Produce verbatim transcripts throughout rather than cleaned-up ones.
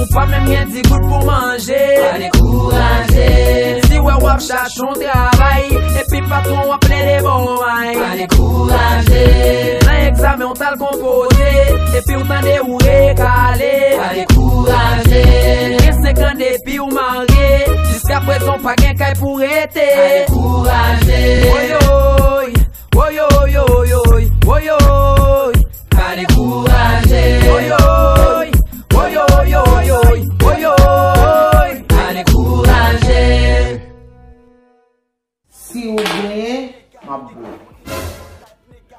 Ou pa menm gen di goud pou manje. Pa dekouraje. Si w wè w ap chache yon travay, epi patwon w ap plede ba w may. Pa dekouraje. Nan egzamen w t al konpoze, epi w tande ou rekale. Pa dekouraje. Gen senk an depi w marye, jiskaprezan w pa gen kay pou rete. Pa dekouraje. Woyoy, woyoy, woyoy, woyoy. Pa dekouraje. Woyoy, woyoy, woyoy, woyoy. Pa dekouraje. Si ou genyen, m ap ba w.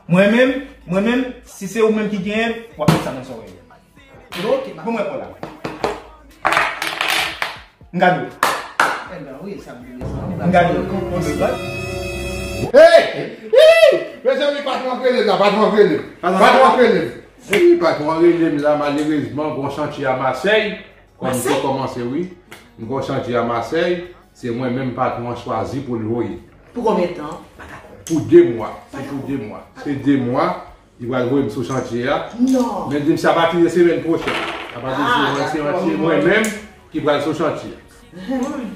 Mwen menm, mwen menm, si se ou menm ki genyen, w ap met sa nan zòrèy. Ok, bon, mwen pran la. M gade w. Ebyen, wi, sa m vle sa. M gade w. Hey! Hey! Mezanmi, patwon an rele m la, patwon an rele m. Patwon an rele m. Hey, patwon an rele m la, malerezman, gon chantye a Masèy. Kòm m te kòmanse, wi. M gon chantye a Masèy. Se mwen menm patwon an chwazi pou l voye. Pou konbyen tan? Pa dakò. Pou de mwa. Se pou de mwa. Se de mwa. Li pral voye m sou chantye a. Non. Men li di m se apati de semèn pwochèn. Apati de semèn pwochèn, se mwen menm ki pral sou chantye a.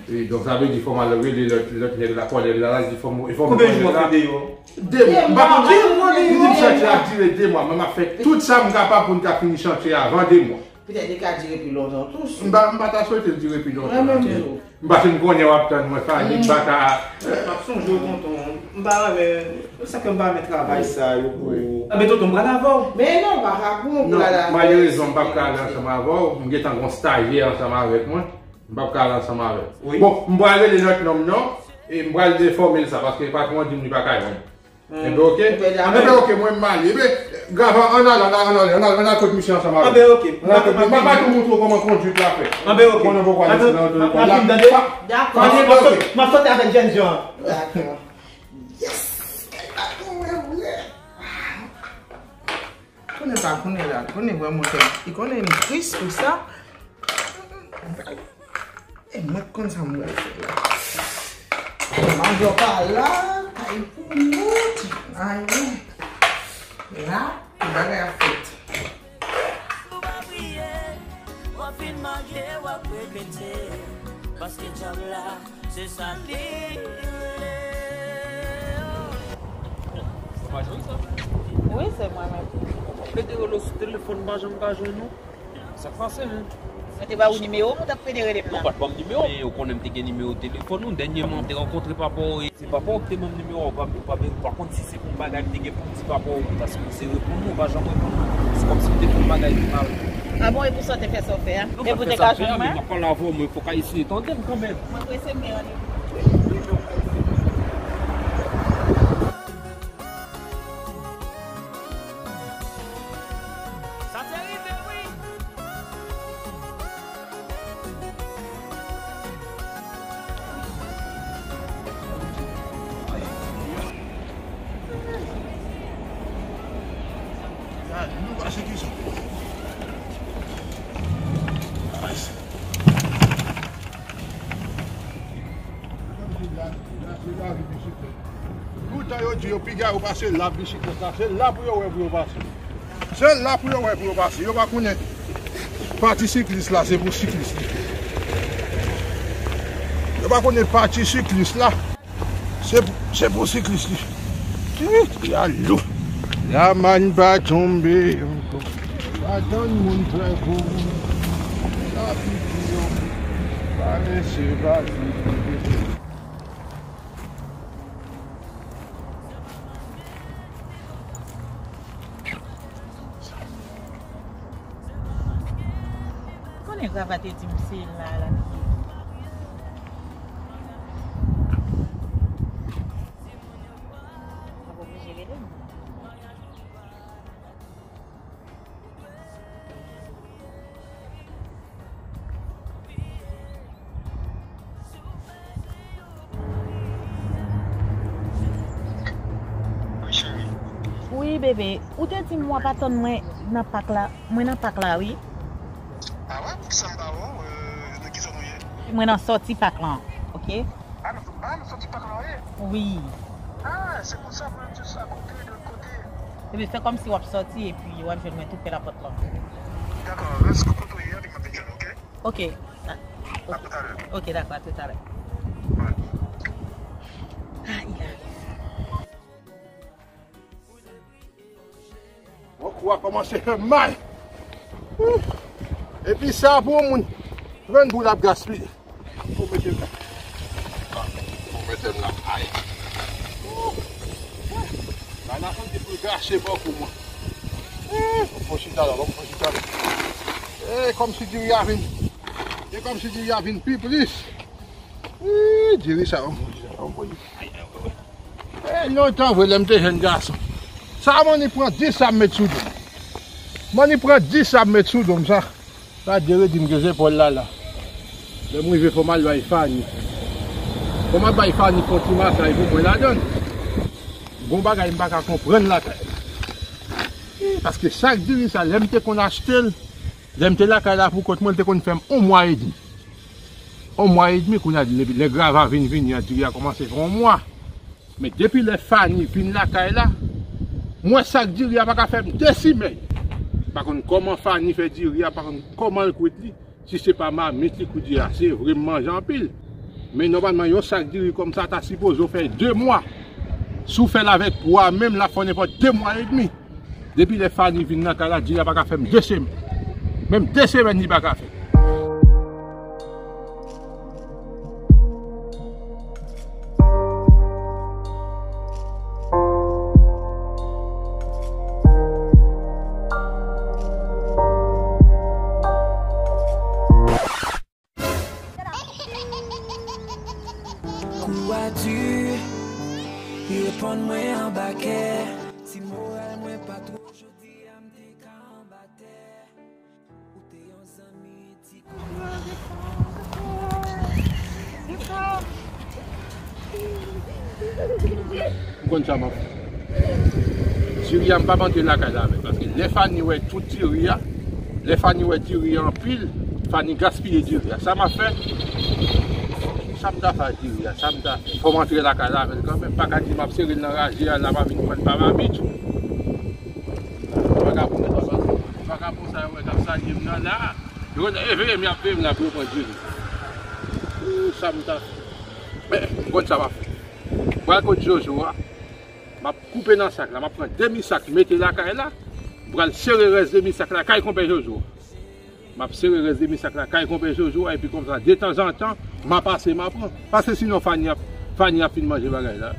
E, donk, sa vle di fò m al rele lòt, lòt nèg la, kòlèg la, la, li di fò m, fò m... Konbyen jou w ap fè deyò? De mwa. M pa konn ki mwa li di m chantye a ap dire de mwa, men m ap fè tout sa m kapab pou n ka fini chantye a avan de mwa. Petèt li ka dire pi lontan tou. M pa, m pa ta swete l dire pi lontan. Mwen menm tou. M pa fin konnen w ap tann mwen, Fanny, m pa ka... M ap sonje w, tonton. M pa renmen, se ke m pa renmen travay sa yo pou ou. Anben, tonton, m pral avè w. Men non, m pa ka pou ou, m pral avè w. Non, malerezman, m p ap ka ale ansanm avè w. M gentan gon stajyè ansanm avèk mwen. M p ap ka ale ansanm avè w. Bon, m pral rele lòt nonm nan, e m pral enfòme l sa, paske patwon an di m li pa ka jwenn. Enben, oke. Enben, oke, mwen, m ale. Enben, Gavan, ann ale, ann ale, ann ale, ann ale, ann ale kot misye ansanm avè l. Enben, oke. Ann ale kot misye. M ap tou montre w kòman kondwit la fèt. Enben, oke. Konnen poko ale nan oto lekòl la. Dakò. M ap sot-, m ap soti avèk jènjan an. Dakò. Yes! Kay la tou, mwen vre. Konnen pa konnen la, konnen vrèman ke li konnen m tris pou sa. E mwen k konn sa m pral fè la. Majò pa la, kay pou nou, ti ay wi. La, ti bagay ap fèt. Si w pa priye, w ap fin marye, w ap regrete. Paske djab la, se sa li rele. Se pa Joyce la? Wi, se mwen menm. Mwen te rele w sou telefòn, m pa janm ka jwenn ou. Sa k pase menm? Mwen te ba ou nimewo m, ou t ap pede rele m la. Non, ou pa t ban m nimewo m, men ou konnen m te gen nimewo telefòn ou. Dènyèman, m te rankontre papa w, e se papa w ki te ban m nimewo a. Ou pa, ou pa, ou pa konn si se pou yon bagay m te gen pou m di papa w, paske ou se reponn mwen, ou pa janm reponn mwen. Se kòmsi m te fè yon bagay ki mal. A bon, e pou sa w te fè sa w fè a? Non, m pa t fè sa m fè a, men m ap pale avè w, men fòk w eseye tande m kanmenm. Mwen prese, m gen randevou. Sa te rive, wi. Gade, nou pa se kisa. Ay, se lavi bisiklèt. Poutan yo di yo piga yo pase la bisiklèt la, se la pou yo wè pou yo pase. Se la pou yo wè pou yo pase. Yo pa konnen pati siklis la, se pou siklis li. Yo pa konnen pati siklis la, se, se pou siklis li. Ih, ya lou. Lamann pa tonbe ankò. Pa tann moun fè kou. Pa piti yo. Pa lese pati. Konnen Grav a te di m se la l ap ye. M ap oblije rele m. Wi, bebe, ou te di m w ap atann mwen nan pak la. Mwen nan pak la, wi. A wè, poukisa m pa wè w? Euh, nan ki zòn ou ye? Mwen nan sòti pak lan, oke? A, nan, a, nan sòti pak lan w ye? Wi. A, se pou sa, mwen jis akote, de lòt kote. Epi fè kòmsi w ap sòti, epi w ap jwenn mwen tou prè lapòt lan. Dakò, rès kote w ye a, epi m ap vini. Ok. Ah, ok. Ok, dakò, a toutalè. Ay, ay. Bon, kou a kòmanse fè m mal. Epi sa pou yon moun pran dlo l ap gaspiye. Pou mete m la. Pou mete m la. Ay. Bagay la santi pou l gache bò pou mwen. Fò chita la, fò chita la. E kòmsi diri a vin. E kòmsi diri a vin pi plis. Ih, diri sa yo. E lontan vre lè m te jèn gason. Sa mwen ni pran dis sa m met sou do m. Mwen ni pran dis sa m met sou do m sa. Sa diri di m gen zepòl la la. Lè m rive fò m al bay Fani. Fò m al bay Fani fè yon ti masaj pou mwen ladan l. Gon bagay m pa ka konprann lakay la. Ih, paske sak diri sa lè m te konn achte l, lè m te lakay la pou kont mwen, l te konn fè m yon mwa edmi. Yon mwa edmi, kounye a, lè, lè grava vin vini an, diri a kòmanse fè yon mwa. Men depi lè Fani vin lakay la, m wè sak diri a pa ka fè m de semèn. M pa konn kòman Fani fè diri a, m pa konn kòman l kwit li. Si se pa mamit li kwit diri a, se vre m manje anpil. Men nòmalman, yon sak diri kòmsa ta sipoze fè de mwa. Si w fè l avèk pwa menm, l ap fè w nenpòt de mwa edmi. Depi lè Fani vin nan kay la, diri a pa ka fè m de semèn. Menm de semèn li pa ka fè. Kou a di, li reponn mwen anba kè. Si moral mwen pa twò jodi a, m te ka anba tè. Ou te yon zanmi di. M konn sa m ap fè. Diri a, m p ap antre lakay la avè l, paske lè Fani wè tout diri a, lè Fani wè diri a anpil, Fani gaspiye diri a. Sa m ap fè? Sa m ta fè ak diri a? Sa m ta fè? Fò m antre lakay la avè l kanmenm. Pa ka di m ap sere l nan raje a, l ap vin pran l pa mabit. Vagabon sa yo wè k ap salye m nan la. Yo konn e veye m, y ap veye m la pou yo pran diri. Ih, sa m ta fè. Men, m konn sa m ap fè. M pral kot Jojo a. M ap koupe nan sak la. M ap pran demi sak mete lakay la. M pral sere rès demi sak la kay konpè Jojo a. M ap sere rès demi sak la kay konpè Jojo a. Epi konsa, detanzantan, m a pase, m a pran. Paske sinon, Fani ap, Fani ap fin manje bagay la.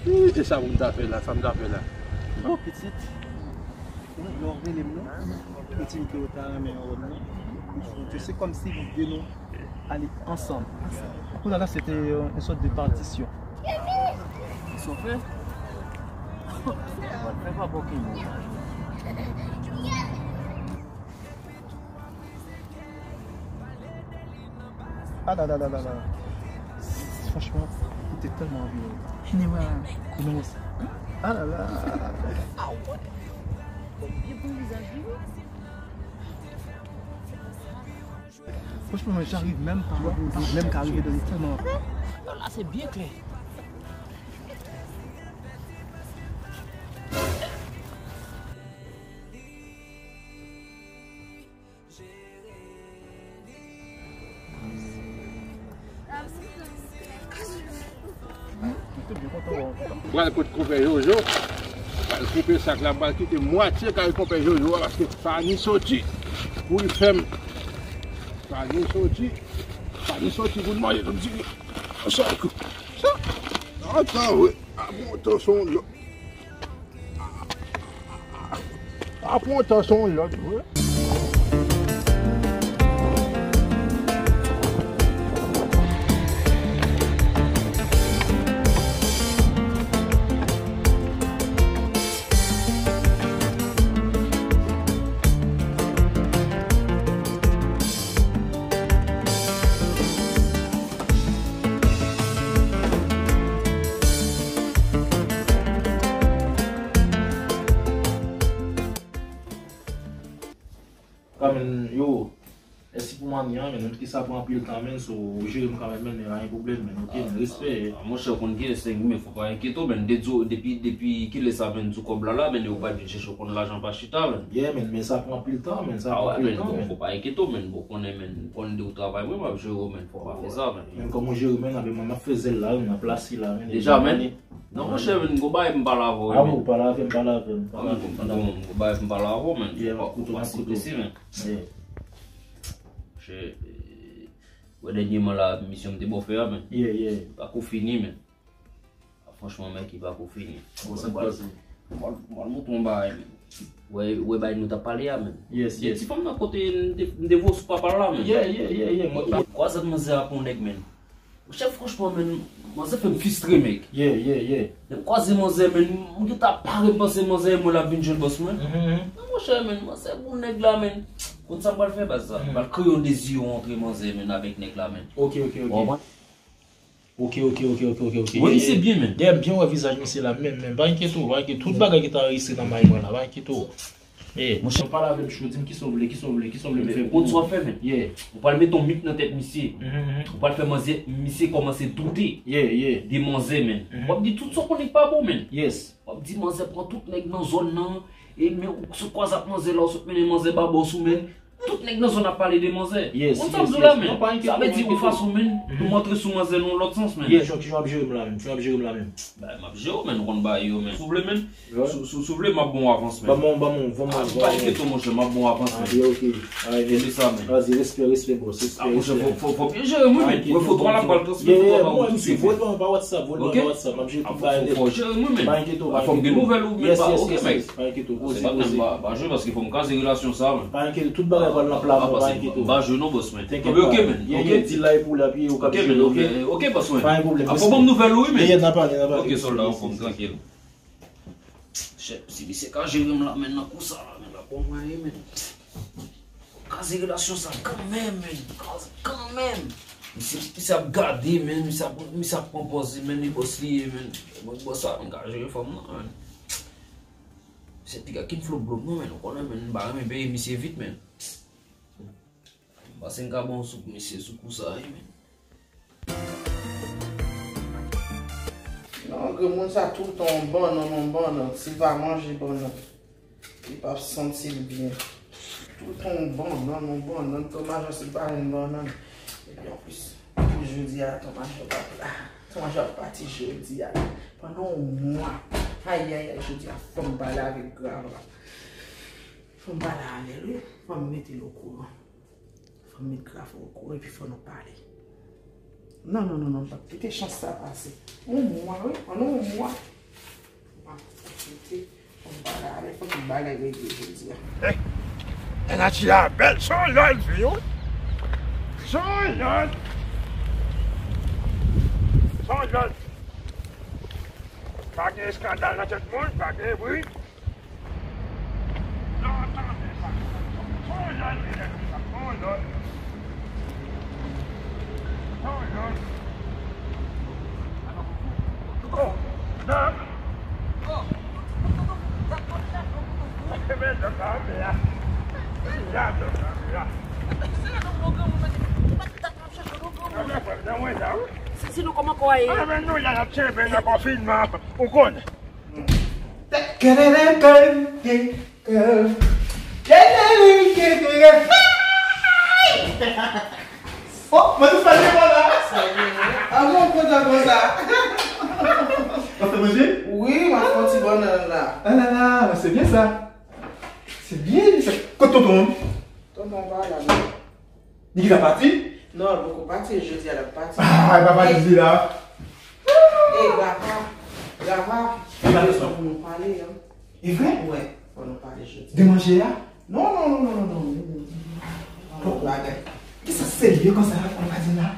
Ih, e sa pou m ta fè la, sa m ta fè la. Bon, pitit. Wi, lè w rele m nan, ou di m ke w ta renmen yon wòb nan. Mwen se kòmsi lide nou ale ansanm. Kounye a la, se te yon, yon sòt de patisyon. Sa w fè? Mwen fè pa bòkè nou. Ah là là là là là. Franchman, ou te tèlman anvi wè. Kounye a, ah là là. Franchman, mwen, j'arrive même pas, menm ka rive dan li tèlman. Non, la, se byen klè. Pral kot konpè Jojo. Pral koupe sak la, pral kite mwatye kay konpè Jojo a, paske Fani soti. Pou l fè m. Fani soti. Fani soti pou l manje tout diri. Sa, sa, sa, wi. Apre yon tan se yon lòt. Apre yon tan se yon lòt, wi. Mèsi pou mani an, men, menm si sa pran anpil tan, men, so, ou jere m kanmenm, men, pa gen pwoblèm, men, ok, men, respè. Ah, monchè, ou konn ki lè se, men, fò pa enkyete w, men, de di w, depi, depi kilè sa, men, di w kòb la, la, men, ou pa vin chèche w konn lajan pa chita, men. Yeah, men, men sa pran anpil tan, men, sa pran anpil tan, men. Fò pa enkyete w, men, bon, konnen, men, konn de ou travay, mwen, m ap jere w, men, fò pa fè sa, men. Men kòm ou jere, men, apre mwen, m ap fè zèl la, men, m ap plase la, men. Deja, men. Non, monchè, men, gon bagay m pale avè w, men. Ah, ou pale avè m, pale avè m, pale avè m, pale avè m. Gon bagay m pale avè w, men. Yeah, m ap koute w, m ap koute w. Fò pa strese, men. Yeah. Monchè, eh, wè dènyèman la, misyon m te ba w fè a, men. Yeah, yeah. Li pako fini, men. Franchman, men, li pako fini. Bon, sa k pase? Mwen, mwen montre yon bagay, men. Wè, wè bagay nou t ap pale a, men. Yes, yes. Ti fanm nan kote m te, m te voye sou papa l la, men. Yeah, yeah, yeah, yeah. Mwen kwaze ak manzè a pou yon nèg, men. Monchè, franchman, men, manzè fè m fistre, men. Yeah, yeah, yeah. Lè m kwaze manzè, men, m gentan pare, m panse manzè e mwen l ap vin jwenn bòs mwen. Mhm, mhm. Men, monchè, men, manzè bon nèg la, men. Konn sa m pral fè, baz sa? Mhm. M pral kreye yon dezi antre manzè, men, avèk nèg la, men. Ok, ok, ok. Ou konprann? Ok, ok, ok, ok, ok, ok. Wè misye byen, men. Yeah, m byen wè vizaj misye la, men, men, pa enkyete w, pa enkyete w. Tout bagay ki ta anrejistre nan may mwen la, pa enkyete w. Yeah. Monchè, pale avè m cho, di m kisa w vle, kisa w vle, kisa w vle m fè pou ou. Ou konn sa w ap fè, men? Yeah. Ou pral mete yon mit nan tèt misye. Mhm, mhm. Ou pral fè manzè, misye kòmanse doute. Yeah, yeah. De manzè, men. Mhm. W ap di tout sa w konnen k pa bon, men. Yes. W ap di manzè pran tout nèg nan zòn nan. E men ou sot kwaze ak manzè la, ou sot mennen manzè ba bòs ou, men. Tout nèg nan zòn ap pale de manzè. Yes, yes, yes. Ou konn sa m di w la, men? Non, pa enkyete w, pa enkyete w. Sa vle di ou fason, men, pou m antre sou manzè nan yon lòt sans, men. Yeah, jan, kijan w ap jere m la, men? Kijan w ap jere m la, men? Bagay m ap jere w, men, ou konn bagay yo, men. Si w vle, men. Si, si, si w vle, m ap ba w avans, men. Ban m, ban m, ban m, ban m. Ah, pa enkyete w, monchè, m ap ba w avans, men. Ah, yeah, ok. Alright, men. Kenbe sa, men. Vas-y, respè, respè, boss. Respè, respè. Ah, monchè, fò, fò, fò byen jere m, wi, men. Wè foto a l ap pral transmèt ou anba w tou, men. Voye l ban m pa WhatsApp, voye l ban m pa WhatsApp, m ap jere tout bagay nèt. Fò, fò jere m, wi, men. Pa enkyete w, pa enkyete w. Fò m gen nouvèl ou, men. Yes, yes, yes, yes. Pa enkyete w, poze, poze. Se pa tèm, pa, pa jwe, paske fò m kaze relasyon sa, men. Pa enkyete, tout bagay pral nan plan mwen, pa enkyete w. M pa jwe non, bòs, men. Tenkèt pa. Ok, men. Yeah, yeah, di la e pou la, pi ou k ap jere, ok? Ok, bòs, men. Pa gen pwoblèm, respè. Fò ban m nouvèl ou, wi, men. Yeah, yeah, n a pale, n a pale. Ok, sòlda, anfòm, trankil. Chèf, si misye ka jere m la, men, nan kou sa la, men, l ap bon mwen, men. Kaze relasyon sa kanmenm, men. Kaze kanmenm. Misye, misye ap gade, men. Misye ap, misye ap pran pòz li, men. Li bòs li ye, men. Mwen bòs sa, men, ka jere fanm nan, men. Se piga ki m flo blòm non, men, ou konnen, men, m pa renmen peye misye vit, men. M panse m ka ba w sou misye sou kou sa, wi, men. Non, granmoun sa toultan yon bannann, yon bannann. Si l pa manje bannann, li p ap santi l byen. Toultan yon bannann, yon bannann. Ton Majò, si l pa jwenn bannann. Epi anplis, pou jodi a, Ton Majò p ap la. Ton Majò ap pati jodi a. Pandan yon mwa. Ayayay, jodi a, fò m pale avèk Grava. Fò m pale avè l, wi. Fò m mete l okouran. Fò m met Grava okouran, epi fò nou pale. Non, non, non, non, m p ap kite chans sa pase. Yon mwa, wi, pandan yon mwa. M ap kite. Fò m pale avè l, fò tout bagay regle jodi a. Hey! Nèg Ayiti a bèl, se yon lòt vi, wi. Se yon lòt. Se yon lòt. Pa gen eskandal nan tèt moun, pa gen bri. Non, tande sa. Se yon lòt, mesye, se yon lòt. Se yon lòt. Oh, non. Se men dòk la, men la. Se la dòk la, men la. Se, se nou kòman kò a ye? Ah, men nou la, n ap tchenbe nan konfinman, ou konnen. Oh, mwen tou fè devan la. Ah bon, kontan konsa. W ap fè manje? Wi, m ap fè yon ti bannann la. Ah la la, se byen sa. Se byen sa. Kote tonton an? Tonton pa la, non. Li gentan pati? Non, li poko pati, jodi a l ap pati. Ah, li pa pati jodi la. Ey, Grava, Grava, gen yon bagay pou nou pale, an. E vre? Wi, fò nou pale jodi. De manje a? Non, non, non. Bon bagay. Kisa serye konsa, ou pa di la?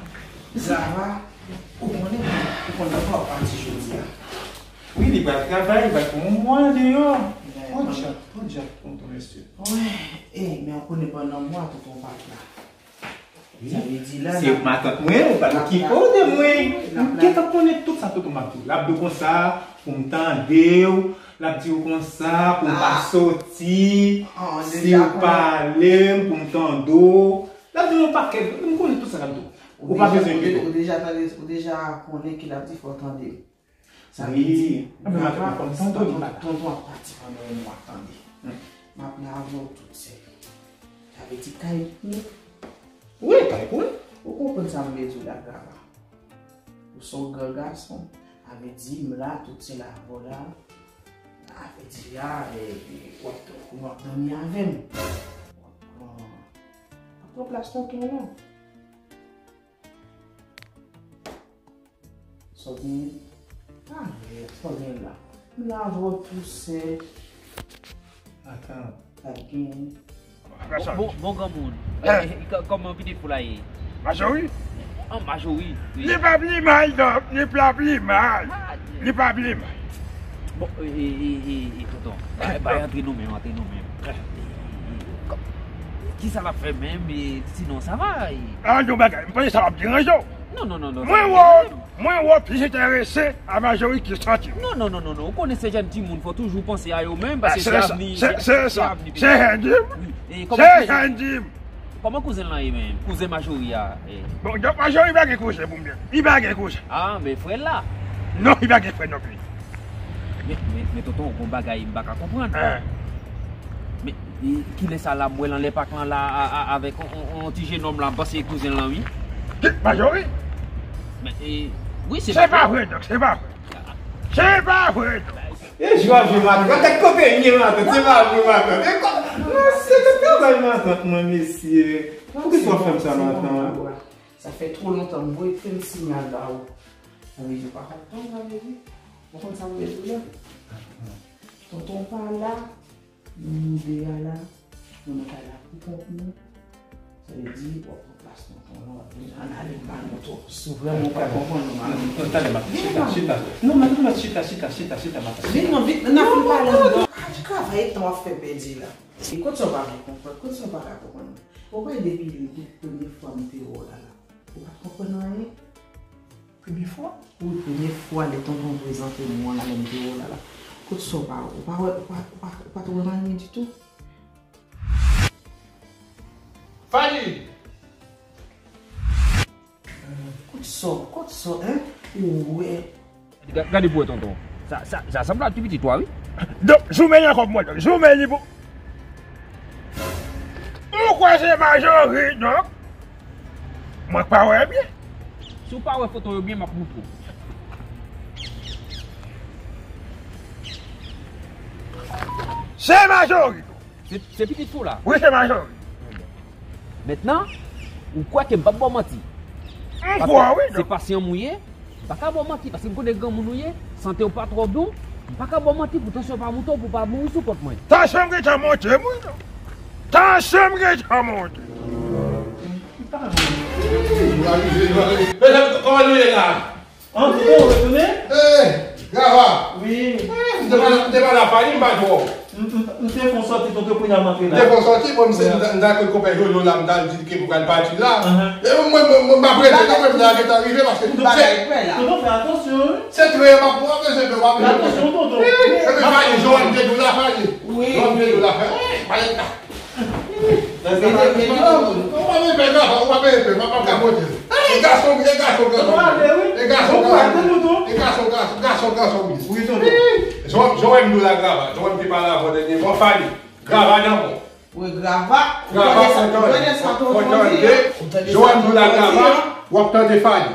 Grava, ou konnen, ou konnen pa w pati jodi a. Wi, li pral travay, li pral fè yon mwa deyò. Podyab, podyab, tonton mesye. Wi, e, men ou konnen pandan mwa, tonton pa t la. Sa vle di la, se matant mwen, ou pa t ki kote mwen. M gentan konnen tout sa tonton m ap di w. L ap di w konsa pou m tande w, l ap di w konsa pou m pa soti, si w pale m pou m tande w. L L ap di yon pakèt, m konnen tout sa l ap di w. Ou pa bezwen pito. Ou deja tande, ou deja konnen ki l ap di, fò w tande. Sa vle di, tonton ap pati pandan yon mwa, tande. M ap lave w tout sèl. Sa vle di kay pou ou. Wi, kay pou mwen. Ou konprann sa m vle di w la, Grava? Ou se yon gran gason. Sa vle di m la, tout se lave w la. Sa vle di la, w ap, w ap dòmi avè m. W ap pran, w ap pran plas tonton w la. Sa w genyen? Ah, sa w genyen la. M lave w tou sèch. Atan. Sa w genyen? Bon, bon, bon granmoun. Eh. Eh, eh, kò-, kòman pitit pou la ye? Majori? An majori, wi. Li pa pli mal, donk. Li pa pli mal. Ah, li pa pli mal. Bon, e, e, e, e, e, tonton, bay, bay antre nou menm, antre nou menm. E, e, e, kò-, kisa l ap fè menm, e, sinon sa va, e? Ah, yon bagay, m panse sa ap deranje w. Non, non, non, non, mwen wè, mwen wè w plis enterese a Majori ki santi m. Non, non, non, non, non, ou konnen se jèn timoun, fò toujou panse a yo menm, paske se avni, se, se, se avni peyi a. Se jèn di m. Wi, e kòman se jèn di m. Kòman kouzen l lan ye menm? Kouzen Majori a, e. Bon, donk Majori pa gen kouzen pou m di. Li pa gen kouzen. Ah, men frè l la. Non, li pa gen frè non plis. Men, men, men tonton, gon bagay m pa ka konprann. Hein. Men, e, kilè sa la, m wè l anlè pak lan la, a, a, avèk on, on, on ti jenòm la, m panse kouzen l lan, wi. Ki, Majori? Men, e, wi, se pa vre, donk, se pa vre. Se pa vre, donk. E jwa jwe matant, gad kokenye matant, se pa vre matant. E kò, mesye, se travay matant mwen, mesye. Poukisa w fè m sa matant? Sa fè twò lontan m voye fè m siyal ba ou. Sa vle di ou pa konprann sa vle di? Ou konn sa m vle di w la? Tonton pa la, nou de a la, nou nan kay la pou kont nou. Sa vle di, w ap pran plas tonton an, w ap vin ann ale mal moto. Si w vrèman pa konprann, nou mal moto. Non, tande, matant, chita, chita. Non, matant, matant, chita, chita, chita, chita, matant. Vin non, vin, n ap vin pale anndan. Ah, di travay tan w ap fè pèdi la. E kot sa w pa vle konprann, kot sa w pa ka konprann. Ou wè depi, depi premye fwa m te wè w la la, ou pa t konprann anyen? Premye fwa? Wi, premye fwa lè tonton prezante m ou an la, lè m te wè w la la. Kot sa w pa, ou pa wè, ou pa, ou pa, ou pa t wè m anyen ditou? Fani! Kot sa, kot sa, hein? Ou wè. Ga-, gade pou wè tonton. Sa, sa, sa sanble ak ti pitit ou a, wi. Donk, joumen li ankò pou mwen, donk. Joumen li pou. Ou kwè se Majori, donk? Mwen k pa wè byen. Si w pa wè foto yo byen, m ap moutre w. Se Majori. Se, se pitit fi w la? Wi, se Majori. Mentnan, ou kwè ke m p ap ba w manti? M kwè, wi, donk. Paske se pasyan m ou ye, m pa ka ba w manti, paske m konnen granmoun ou ye, sante w pa twò bon, m pa ka ba w manti pou tansyon pa moute w, pou w pa mouri sou kont mwen. Tansyon m gentan monte, wi, donk. Tansyon m gentan monte. Kòman nou ye la? An, tonton, ou retounen? Eh, Grava! Wi. Eh, m te pa la, m te pa la, Fani, m pa t wè w. M, m, m te fè yon sòti, tonton, kounye a m antre la. M te fè yon sòti, bon, m se, m ta, m ta konn konpè Jojo la, m ta di l ke pou pral pati la. Ahan. E mwen, mwen, mwen, m ap rete, non, mwen, m ta gentan rive, paske se, tonton, fè atansyon, wi. Se trè, m ap, w ap bezwen fè, w ap bezwen fè. Fè atansyon, tonton. Epi Fani, jan m te di w la, Fani. Wi. Jan m te di w la, Fani. Eh, pale la. Ou pa bezwen pè, Grava, ou pa bezwen pè, m ap, m ap ka monte. E gason, e gason, gason. E gason, gason. E gason, gason, gason, gason, wi. Wi, tonton. Jan, jan w wè m di w la, Grava, jan w wè m te pale avè w dènye fwa, Fani. Grava nan mwen. Wi, Grava. Grava, fò tande, fò tande. Jan w wè m di w la, Grava, w ap tande Fani.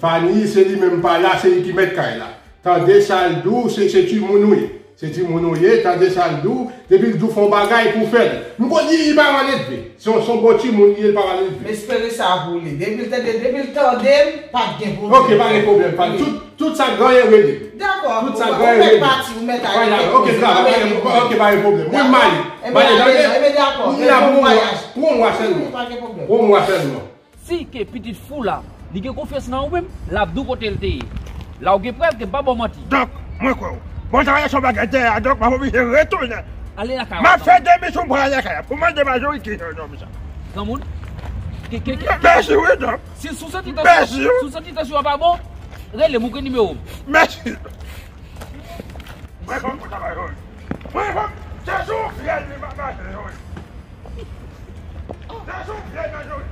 Fani, se li menm pa la, se li ki mèt kay la. Tande sa l di w, se, se timoun ou ye. Se timoun ou ye, tande sa l di w. Depi l di w fè yon bagay pou w fè l. M konn li, li pa mal elve. Se yon, se yon bon timoun li ye, li pa mal elve. M espere sa pou li. Depi l tande, depi l tande m, pa t gen pwoblèm. Ok, pa gen pwoblèm, pa. Wi. Tout, tout sa k genyen rele. Dakò. Tout sa k genyen rele. Ou mèt pati, ou mèt ale. Vwala, ok, dakò, pa gen, ok, pa gen pwoblèm. Mwen m ale. M ale, tande. Ebyen, dakò. M la pou yon mwa, pou yon mwa sèlman. Wi, pa gen pwoblèm. Pou yon mwa sèlman. Si ke pitit fi w la, li gen konfyans nan ou menm, l ap di w kote l te ye. La ou gen prèv ke m pa ba w manti. Donk, mwen kwè w. Bon, travay se yon bagay dèyè a, donk, m ap oblije retounen. Ale lakay w, granmoun. M ap fè demisyon, m pral lakay la. Pou mande Majori ki jan nonm sa. Granmoun, ke, ke, ke, mèsi, wi, donk. Si, si w santi tansyon, mèsi, wi, si w santi tansyon an pa bon, rele m, ou gen nimewo m. Mèsi. Mwen fè m konn travay, wi. Mwen fè m, se sou fyèl li m ap mache, wi. Se sou fyèl nan, wi.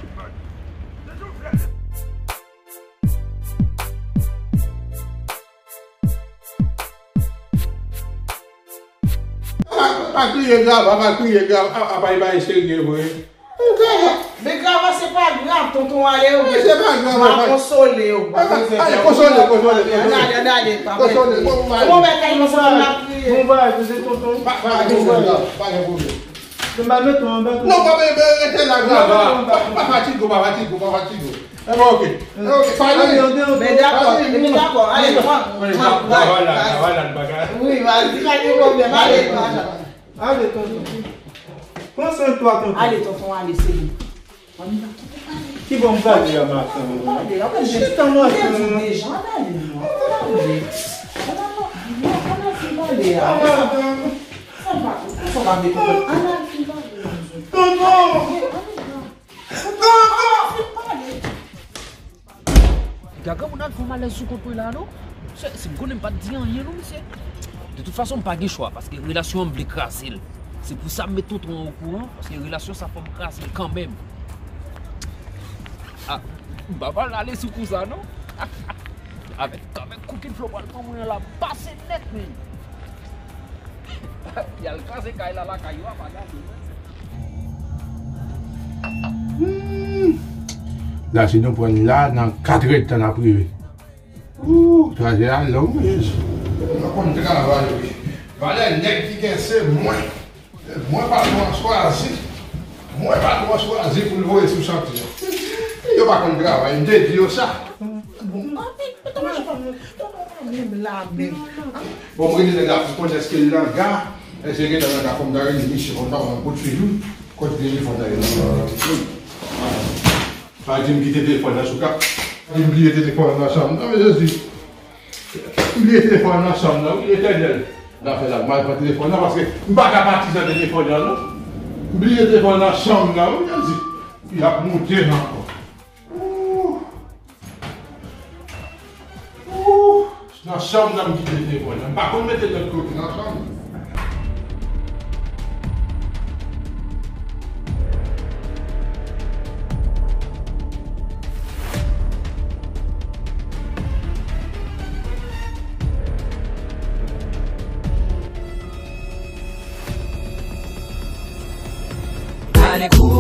A kriye Grava, a kriye Grava, a, a bay bay serye vre. Grava. Men Grava, se pa grav, tonton, ale w. Men se pa grav, papa. Mwen konsole w. Ale, konsole, konsole, konsole. Ann ale, ann ale, papa. Konsole, bon, bon, bon. Bon, men kay konsole, m ap kriye. Bon, bon, se tonton. Pa, pa gen pwoblèm, pa gen pwoblèm. Men m al met ou anba, tonton. Non, pa, men, men, rete la, Grava. Pa, pa fatige w, pa fatige w, pa fatige w. E bon, ok. E ok, pale. Men dakò, men dakò, ale, pran, pran, pran. Wi, vazi, pa gen pwoblèm, ale, pran. Ale, tonton. Pran swen twa, tonton. Ale, tonton, ale, se bon. Ki bò m prale a, maten? Chita, maten. Deja, ann ale, non. Ann ale. Ann ale, ann ale, ann al fin pale a. Sa va, sa va, ann al fin pale. Tonton! Tonton! Ann al fin pale. Piga granmoun al fè yon malèz sou kont mwen la, non? Mesye, si m konnen m pa t di anyen, non, mesye. De tout fason, m pa gen chwa, paske relasyon an m vle kraze l. Se pou sa m met tonton an okouran, paske relasyon sa fò m kraze l kanmenm. A, m pa pral ale sou kou sa, non. Avèk, avèk kokenn Flo pral pran mwen an la, pase nèt, men. Y al kraze kay la, lakay yo a pa gade, non. Hmm. La, si nou pran la, nan katrè tan n ap rive. Ooh, trajè a long, wi. Mwen konn travay, wi. Valè nèg ki gen se mwen. Mwen patwon an chwazi. Mwen patwon an chwazi pou l voye sou chantye. Yo pa konn travay, m te di yo sa. Bon, anpi, tonton, tonton, tonton, menm la menm. Bon, m rele nèg la pou konnen èske l nan ga. Èske gentan nan ga, fò m ta rele misye, fò m ta wè yon kout fil, wi. Kote telefòn nan ye la? Pa di m kite telefòn nan sou kap. Pa di m bliye telefòn nan nan chanm. Non, men Jezi. M bliye telefòn nan nan chanm nan, wi, Letènèl. N ap fè la, m al pran telefòn nan, paske m pa ka pati san telefòn nan, non. M bliye telefòn nan nan chanm nan, wi, Jezi. Y ap moute m ankò. Ooh. Ooh. Nan chanm nan m kite telefòn nan. M pa konn mete l lòt kote nan chanm. Ale kou